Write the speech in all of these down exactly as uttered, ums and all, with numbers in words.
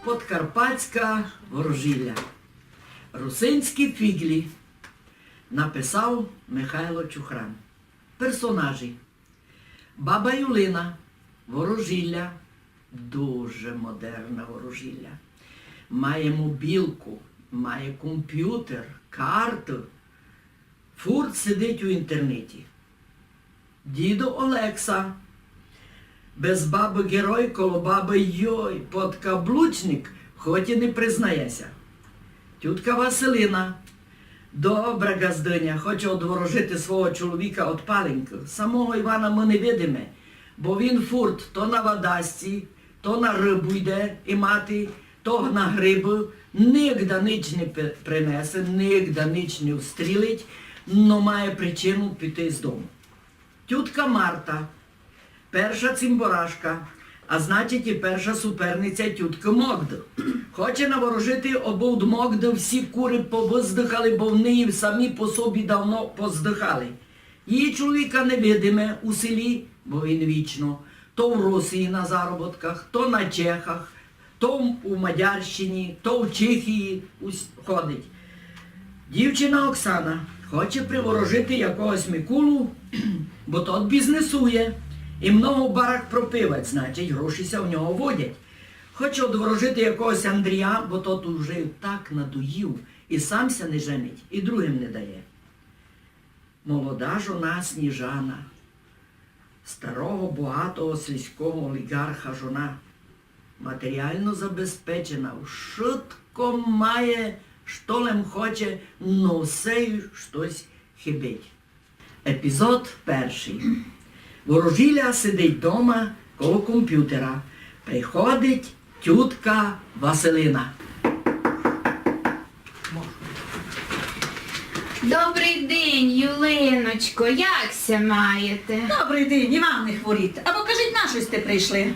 Подкарпатська ворожіля. Русинські фіґлі. Написав Михайло Чухран. Персонажі. Баба Юлина. Ворожіля. Дуже модерна ворожіля. Має мобілку, має компютер, карты. Фурт сидить у інтернеті. Дідо Олекса. Без бабы герой, коло бабы йой, подкаблучник, хоть і не признає ся. Тютка Василина. Добра ґаздыня, хоче одворожити свого чоловіка од паленькы. Самого Івана мы не видиме, бо він фурт то на вадасці, то на рыбу йде і мати, то на грибы, нигда нич не пи-, принесе, нигда нич не встрілить, но має причину піти з дому. Тютка Марта, перша цімборашка, а значить і перша суперниця тюткы Могды. Хоче наворожити, обы уд Могды всі куры повыздыхали, бо вони самі по собі давно поздыхали. Її чоловіка не видиме у селі, бо він вічно то в Русії на заробітках, то на Чехах, то в, у Мадярщині, то в Чехії ус-, ходить. Дівчина Оксана хоче приворожити якогось Микулу, бо тот бізнесує і много в барах пропивать, значить, гроші ся у нього водять. Хоче одворожити якогось Андрія, бо тот уже так надоїв, і сам ся не женить, і другим не дає. Молода жона Сніжана, старого, богатого сільського оліґарха жона. Матеріално забезпечена, вшытко має, што лем хоче, но все й штось хибить. Епізод першый. Ворожіля сидить дома коло компютера. Приходить тютка Василина. Добрый день, Юлиночко, як ся маєте? Добрый день, і вам не хворіти. Або кажіть, на што сьте прийшли?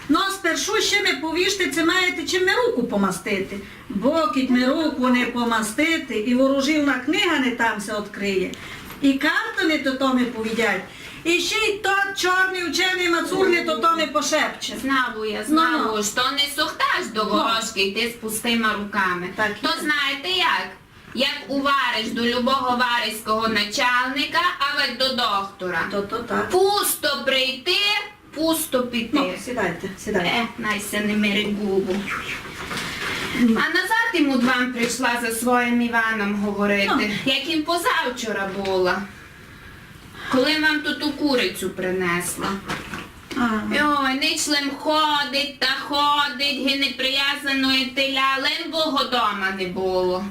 Но, спершу ще ми повіжте, ци маєте чим ми руку помастити. Бо кідь ми руку не помастите, і ворожівна книга не там ся одкриє, і карты не то, то ми повідять, і ще й тот чорный ученый мацур не то, то ми пошепче. Знаву я, знаву, што не сохташ до ворожкы йти з пустыма руками. Так є. То знаєте як? Як у Вариш до любого варишського начальника, авадь до доктора. То, то так. Пусто прийти, пусто піти. Ну, сідайте, сідайте. Е, най ся не мире губу. А назад им уд вам прийшла за своїм Іваном говорити, як им позавчора була, коли им вам ту, ту курицю принесла. Ага. Йой, нич лем ходить та ходить, ги непривязаної теля, лем бо го дома не було.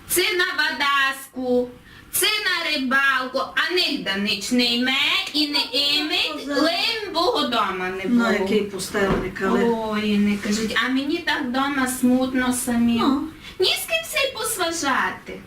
Ци на вадаску, ци на рыбалку, а нигда нич не йме і не имить, лем бо го дома не було. Ну, якый пустельник, але... Ой, не кажіть, а мені так дома смутно самій. Ну. Ні з ким ся й посважати.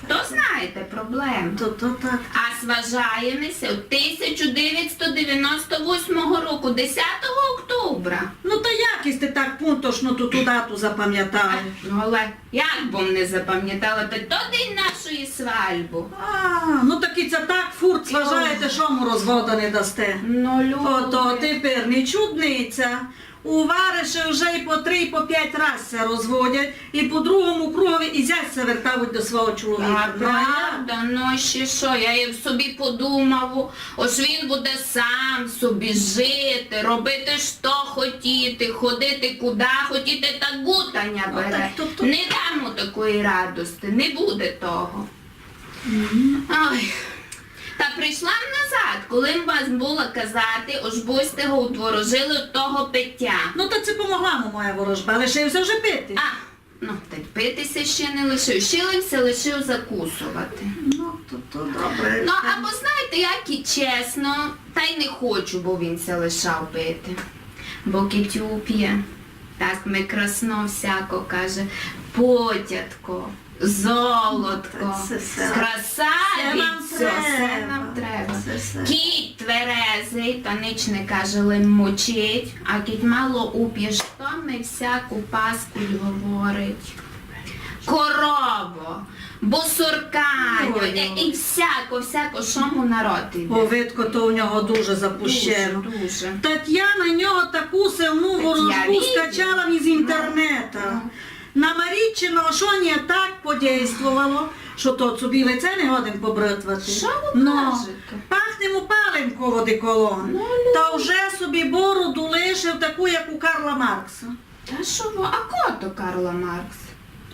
То знаєте, проблема. То, то так. А сважаєме ся од тисяча девятсто девяносто восьмого року, десятого октября. Ну, та як сьте так пунктошно ту, ту дату запамятали? Ну, але як бым не запамятала, та то день нашої свальбы. А, ну так і ци так фурт сважаєте, што му розвода не дасте. Ну, люди. Ото тепер не чудниця. У Вариши вже й по три, й по пять раз ся розводять, і по другому кругови і зясь ся вертавуть до свого чоловіка. А, ну, а як? Правда, ну, ще што, я й собі подумаву, ож він буде сам собі жити, робити, што хотіти, ходити, куды хотіти, та гутаня бере. А так то, то... Не дам му такої радости, не буде того. Мгм. Ой. Та прийшла м назад, коли м вас була казати, ож бы сьте го удворожили од того пиття. Ну, та ци помогла му моя ворожба, лишив ся вже пити. А, ну, та й пити ся ще не лишив, ще лем ся лишив закусовати. Ну, то, то добре. Ну, або, знаєте, як і чесно, та й не хочу, бо він ся лишав пити. Бо кідь упє, так ми красно всяко каже: потятко, золотко, красавіцьо, се нам треба. Кідь тверезий, та нич не каже, лем мочить, а кідь мало упєш, то ми всяку паскудь говорить. корову, босорканю, ну, і, і всяко, всяко, што му народ іде. О, видко, то у нього дуже запущено. Дуже, дуже. Тетяна в нього таку силну ворожбу скачала із інтернета. Ну. На Маріччино, што не так подействовало, што тот собі лице не годен побритвати. Што вы кажете? Пахне му паленков одеколон. Ну, ну. Та вже собі бороду лишив таку, як у Карла Маркса. Та што вы, а кого то Карла Маркс?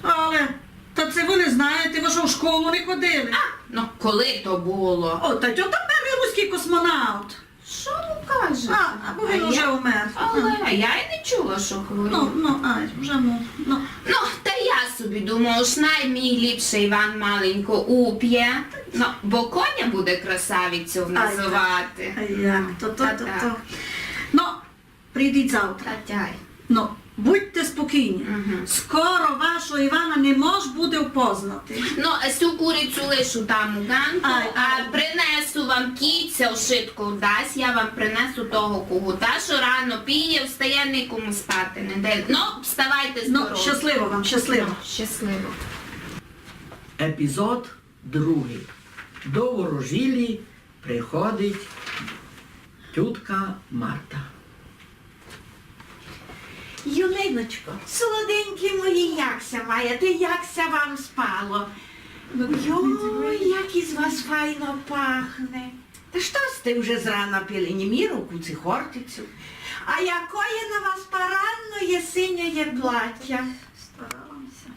Але, та це вы не знаєте, вы што, в школу не ходили? А, ну, коли то было? О, та тьо там первый руськый космонавт. Што вы кажете? А, або він уже умер. Але я й не чула, што хворів. Ну, ну, ай, вже му, ну. Ну, та я собі думала, ож най мій ліпше Іван маленько упє, ну, бо коня буде красавицьов называти. Ай, як то, то, то, то. Ну, прийдіть завтра. Та тяй. Ну, будьте спокійні. Мгм. Скоро вашого Івана не мож буде впознати. Ну, а сю курицю лишу там у ґанку, а принесу вам, кідь ся вшытко вдасть, я вам принесу того когута, што рано піє, встає, никому спати не дає. Ну, вставайте здорові. Ну, щасливо вам, щасливо. Ну, щасливо. Епізод другый. До ворожілі приходить тютка Марта. Юлиночко, солоденькі мої, як ся маєте, як ся вам спало? Йой, як із вас файно пахне. Та што сьте вже зрана пили? Ні міру, куци хортицю. А якоє на вас парадноє синьоє плаття. Старала ся.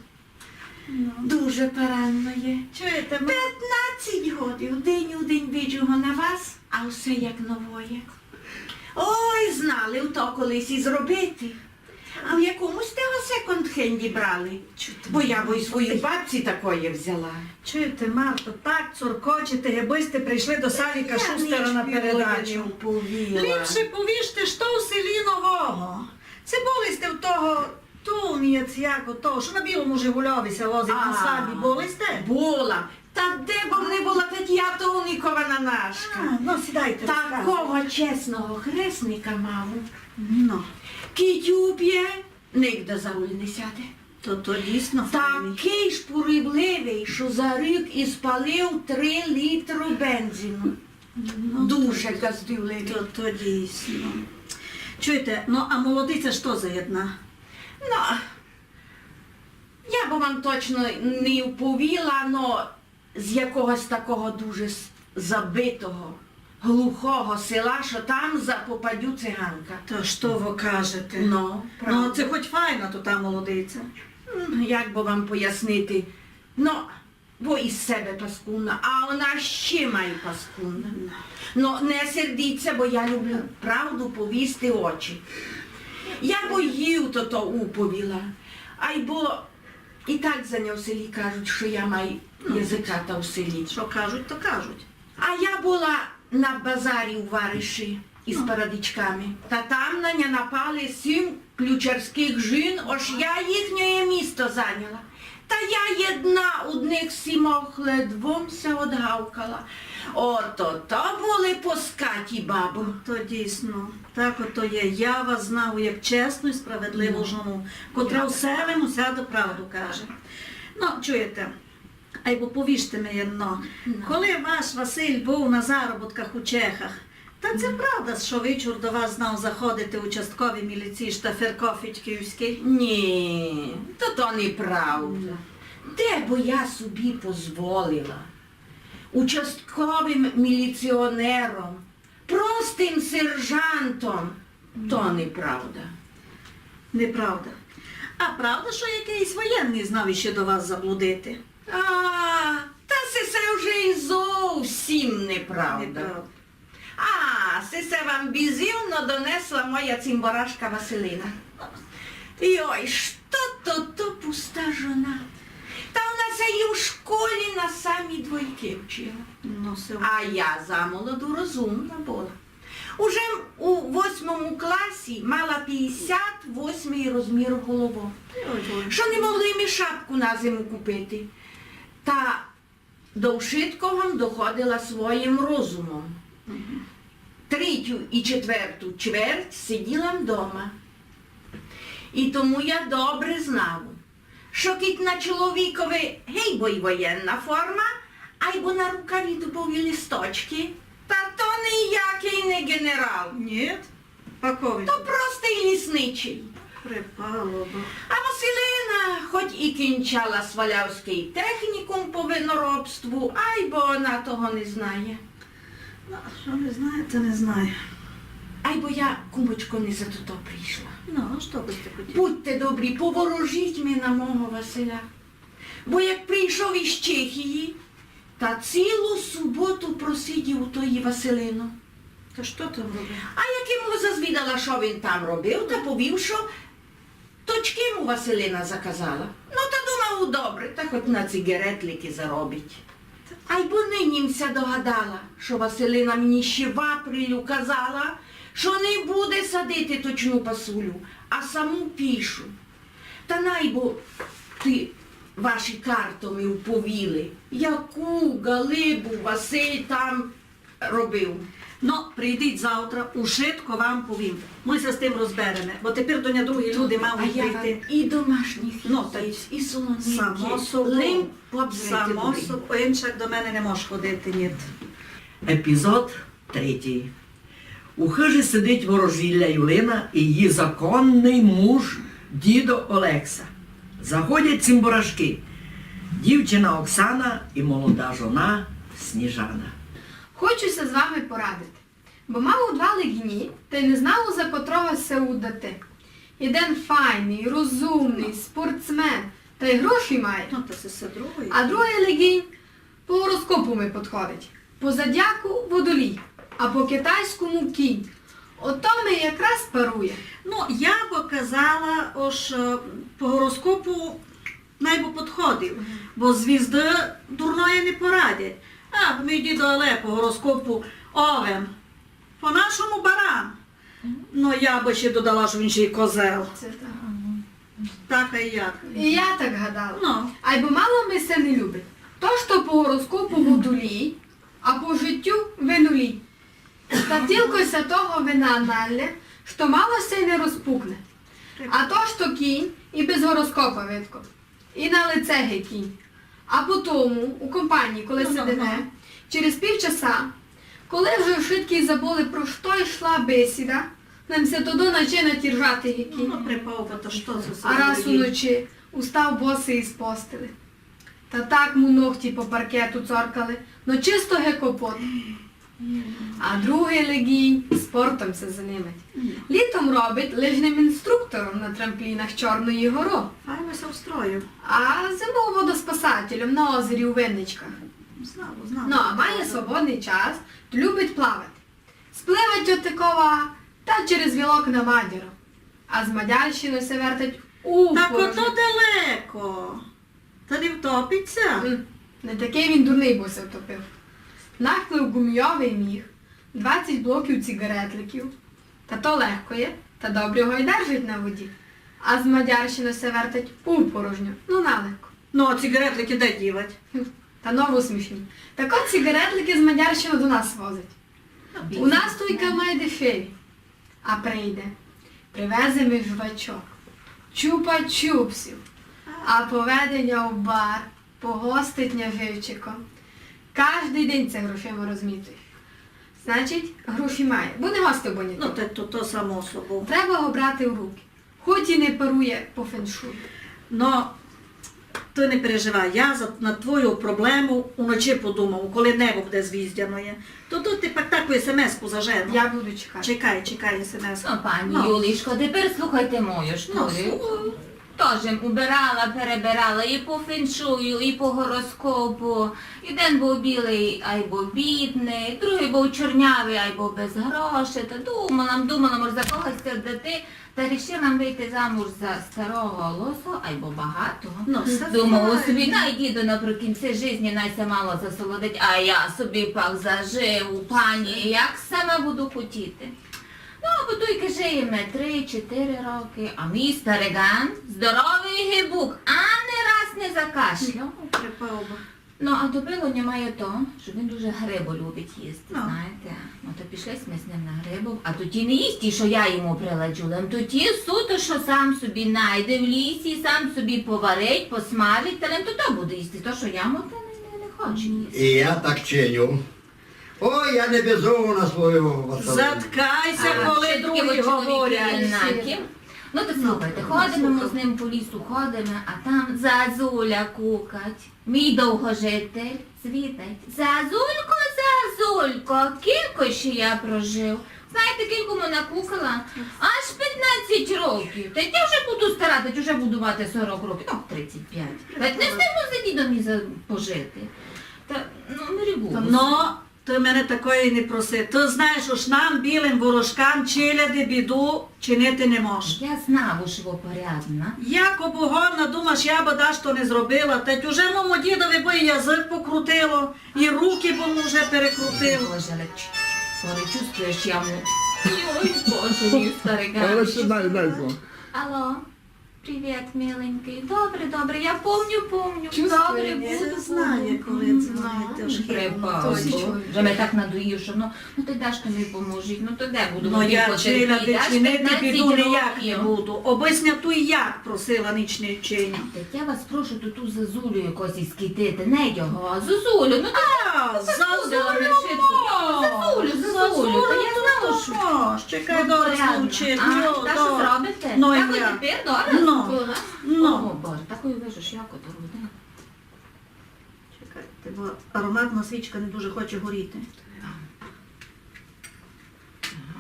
Ну. Дуже паранно є. Чуєте, ма- Пятнадцять годів день у день виджу го на вас, а все як новоє. Ой, знали то колись і зробити. А в якому сьте го секонд-хенді брали? Чуєте, бо я бо й своїй бабці такоє взяла. Чуєте, Марто, так цуркочете, гибы сьте прийшли до Саліка Шустера на передачу. Я нич не повіла. Ліпше повіжте, што в селі нового. Ци были сьте в того Товнія, ци як ото, што на білому Жигульови ся возить на свадьбі, были сьте? Була. Та де б не була, та я Товнікована Нашка. А, ну, сідайте, розказуйте. Такого чесного хресника мав. Ну. Кідь упє, нигде за руль не сяде. То, то дійсно файний. Такый шпурливый, што за рік і спалив три літры бензину. Ну, дуже каздівливый. То, то дійсно. Чуєте, ну, а молодиця што за єдна? Ну, я бы вам точно не вповіла, но з якогось такого дуже с-, забитого, глухого села, што там за попадю циганка. Та што вы кажете? Ну, правда. Ну, це хоть файна то та молодиця. М, як бы вам пояснити? Ну, бо із себе паскудна, а она ще май паскудна. Но, не сердіть ся, бо я люблю правду повісти в очі. Я бо їй тото уповіла. Айбо і так за ня в селі кажуть, што я май язиката в селі. Што кажуть, то кажуть. А я была на базарі у вариші із парадичками. Та там на ня напали сім ключарськых жін, ож я їхнє місто заняла. Та я єдна од них сімох ледвом ся одгавкала. Ото то были поскаті бабы. То дійсно, так ото є. Я вас знаву як чесну і справедливу жону, котра у всьому всяду правду каже. Ну, чуєте, айбо повіжте ми єдно. Ну. Коли ваш Василь быв на заробітках у Чехах, та це правда, што вечур до вас знав заходити участковый міліції Штаферко Федьківськый? Ні, то, то неправда. Де бы я собі позволила? Участковым міліціонером, простым сержантом, то неправда. Неправда. А правда, што якыйсь воєнный знав іще до вас заблудити? А, та се, се вже й зовсім неправда. Неправда. А, се, се вам бізівно донесла моя цімборашка Василина. Йой, што то, то пуста жона. Та она ся і в школі на самі двойкы вчила. Ну, се... А я замолоду розумна была. Уже у восьмому класі мала пятдесят восьмый розмір головы. Ой, Боже. Што не могли ми шапку на зиму купити. Та до вшыткого м доходила своїм розумом. Мгм. Третю і четверту чверть сиділа м дома. І тому я добре знаву, Што кидь на чоловікови гейбо й воєнна форма, айбо на рукаві дубові листочкы, та то ниякый не ґенерал. Нєт? Пакові. То простый лісничый. Припало бы. А Василина хоть і кінчала Свалявськый технікум по виноробству, айбо она того не знає. Ну, што не знає, то не знає. Айбо я, кумочко, не за тото прийшла. Ну, а што бы сьте хотіли? Будьте добрі, поворожіть ми на мого Василя. Бо як прийшов із Чехії, та цілу суботу просидів у тої Василино. Та што там робив? А як им го зазвідала, што він там робив, та повів, што точкы му Василина заказала. Ну, та думав, добре, та хоть на циґаретликы заробить. Айбо нині м ся догадала, што Василина мені ще в апрелю казала, што не буде садити точну пасулю, а саму пішу. Та най бы ті ваші карты ми уповіли, яку ґалибу Василь там робив. Но, прийдіть завтра, ушытко вам повім. Мы ся з тым розбереме, бо тепер до ня другі люди мали прийти. А я вам і домашніх їсть, і солонинкы. Само собою. Лим пообзирайте добрі. Само собою. Ой, инчак до мене не мож ходити, нєт. Епізод третій. У хыжі сидить ворожіля Юлина і її законный муж, дідо Олекса. Заходять цімборашкы. Дівчина Оксана і молода жона Сніжана. Хочу ся з вами порадити, бо маву два леґіні, тай не знаву, за котрого ся удати. Єден файный, розумный, спортсмен, тай гроші має. Ну, та се, се другый. А другый леґінь по гороскопу ми подходить. По зодіаку водолій, а по китайському кінь. Ото ми якраз парує. Ну, я бы казала, ож, е, по гороскопу най бы подходив, бо звізды дурноє не порадять. А, мій дідо, але по гороскопу овен. По нашому баран. Ну, я бы ще додала, што він ще й козел. Се так. Так, а як? І я так гадала. Ну. Айбо мало ми ся не любить. То, што по гороскопу водолій, а по життю винолій. Та тілько ся того вина налє, што мало ся й не розпукне. А то, што кінь, і без гороскопа видко. І на лице ги кінь. А потому, у компанії, коли сидиме, через півчаса, коли вже вшыткі забыли, про што йшла бесіда, нам ся тогды начинать іржати ги кінь. Ну, припав бы, то што се. А раз уночі устав босый із постелі. Та так му ногті по паркету цоркали, но чисто ги копот. А другый леґінь спортом ся занимать. Літом робить лижным інструктором на трамплінах Чорної горы. Файно ся устроїв. А зимов водоспасателем на озері у Винничках. Знаву, знаву. Ну, а має свободный час, то любить плавати. Спливать од Тикова та через Вілок на Мадяру. А з Мадярщинов ся вертать у Порожню. Так ото далеко. Та не втопить ся? М, не такый він дурный, бо ся втопив. Наклав гумйовый міх, двадцять блоків циґаретликів. Та то легко є, та добрі го й держить на воді. А з Мадярщинов ся вертать у Порожню. Ну, налегко. Ну, а циґаретликы де дівать? М, та нову смішні. Так от циґаретликы з Мадярщинов до нас возить. У нас туйка май дешеві. А прийде, привезе ми жвачок, чупа-чупсів, а поведе ня у бар, погостить ня живчиком. Каждый день ся грошима розмітує. Значить, гроші має, бо не гостив, бо ні. Ну, та то, то само собою. Треба го брати в руки. Хоть і не парує по феншую. Но, ты не переживай, я за, на твою проблему уночі подумав, коли небо буде звіздяноє. То, то ти пак таку есемеску зажену. Я буду чекати. Чекай, чекай есемеску. Ну, пані Юлічко, тепер слухайте мою шторію. Тоже м убирала, перебирала і по феншую, і по гороскопу. Єден быв білый, айбо бідный, другый быв чорнявый, айбо без грошей. Та думала м, думала м, може, за когось ся вдати. Та рішила м выйти замуж за старого лосого айбо багатого. Ну, се файно. Думала собі, най дідо наприкінці жизни най ся мало засолодить, а я собі пак заживу, пані, як сама буду хотіти. Ну, бо туйка жиєме три-чотири рокы, а мій стариган здоровый ги бук, ани раз не закашляв. Припав бы. Но, а то было нє має то, што він дуже грибы любить їсти, знаєте. Но, то пішли сьме з ним на грибы, а то ті не їсть ті, што я йому приладжу, лем то ті суто, што сам собі найде в лісі, сам собі поварить, посмажить, та лем то, то буде їсти, то, што я му, то не, не, не хочу їсти. І я так чиню. Ой, я не безумна свою Василину. Заткай ся, коли другі говорять. Но то слухайте, ходиме мы з ним по лісу, ходиме, а там зазуля кукать. Мій довгожитель звідать: «Зазулько, зазулько, кілько ще я прожив?» Знаєте, кілько му накукала? Аж пятнадцять років. Та я вже буду стара, та вже буду мати сорок років, но, тридцять пять. Та не встигну за дідом і за-, пожити. Та, но, не регую. Но, ты мене такої не проси. Ты знаєш, уж нам, білим ворожкам, челяди біду чинити не мож. Я знаву, што вы порядна. Як обугодна, думаш, я бы дашто не зробила, та й уже мому дідови бы і язык покрутило, і руки бы му вже перекрутило. Боже, але ч-, коли чувствуєш, я му... Йой, Боже мій, старика. Але ще дай, дай звон. Алло. Привіт, миленькый. Добре, добре, я помню, помню. Добре, буду, буду. Знає, коли дзвонить, то ж хибно, точно. Вже ме так надоїв, што, но, но, то й дашто ми поможіть, но, то де буду, но, я чинити біду ніяк не буду. Обы сь ня туй як просила, ніч не вчиню. Так я вас прошу, то ту зазулю якось іскитити, не його, а зазулю, но, то... А, зазулю, зазулю, зазулю, то я знала, што... Чекай, добре, звучить. А, та што зробите? Но, так і тепер, добре? Но, но. О, Боже, такої вижу, як ото буде. Чекай, бо ароматна свічка не дуже хоче горіти. Ага,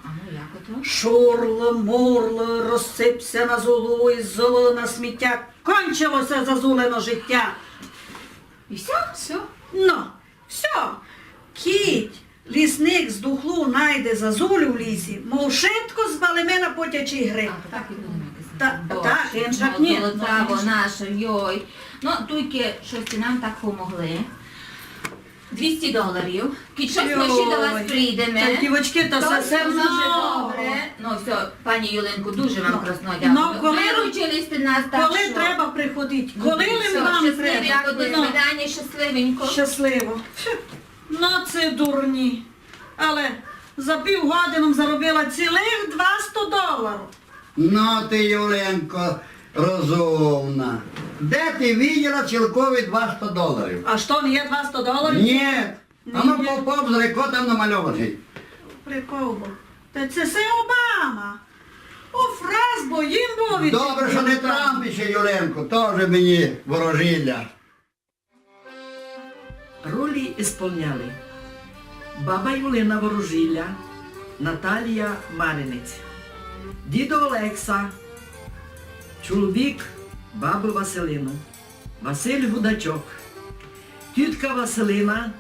а ну як ото? Шурлы, мурлы, розсип ся на золу і золы на сміття, кончило ся зазулино життя. І всьо? Всьо. Но, всьо. Кідь лісник з духлу найде зазулю в лісі, мы вшытко збалиме на потячий гриб. А, то так і будеме казати. Та, так, інчак ні. Золота наша, йой. Но, туйкы штось нам так помогли. Двісті доларів. Кідь штось, мы ще до вас прийдеме. Та, дівочкы, та всьо, всьо дуже добре. Но, всьо, пані Юлинко, дуже вам красно дякую. Выручили сьте нас, так што... Коли треба, приходіть. Коли лим вам треба. Щасливенько, до свидання, щасливенько. Щасливо. Но, це дурні. Але за пів годины м заробила цілых двасто доларів. Но ты, Юленко, розумна. Де ты виділа цілкові двасто доларів? А што, не є двасто доларів? Ні. А ну, поп-, позри, ко там намальованый. Прикол быв. Та це, се Обама. О, фраз, бо їм быв. Добре, што не Трамп іщи, Юленко, тоже мені ворожіля. Ролі ісполняли: баба Юлина Ворожіля, Наталія Маринець, дідо Олекса, чоловік бабы Василины, Василь Гудачок, тютка Василина,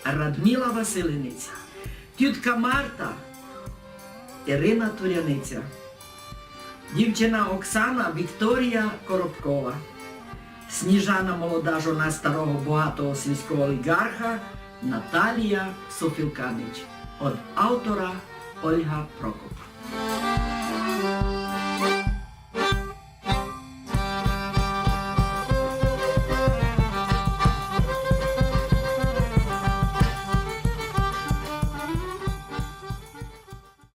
Радмила Василинець, тютка Марта, Ірина Туряниця, дівчина Оксана, Вікторія Коробкова, Сніжана, молода жона старого богатого сільського оліґарха Наталія Софілканич, од автора Ольга Прокоп.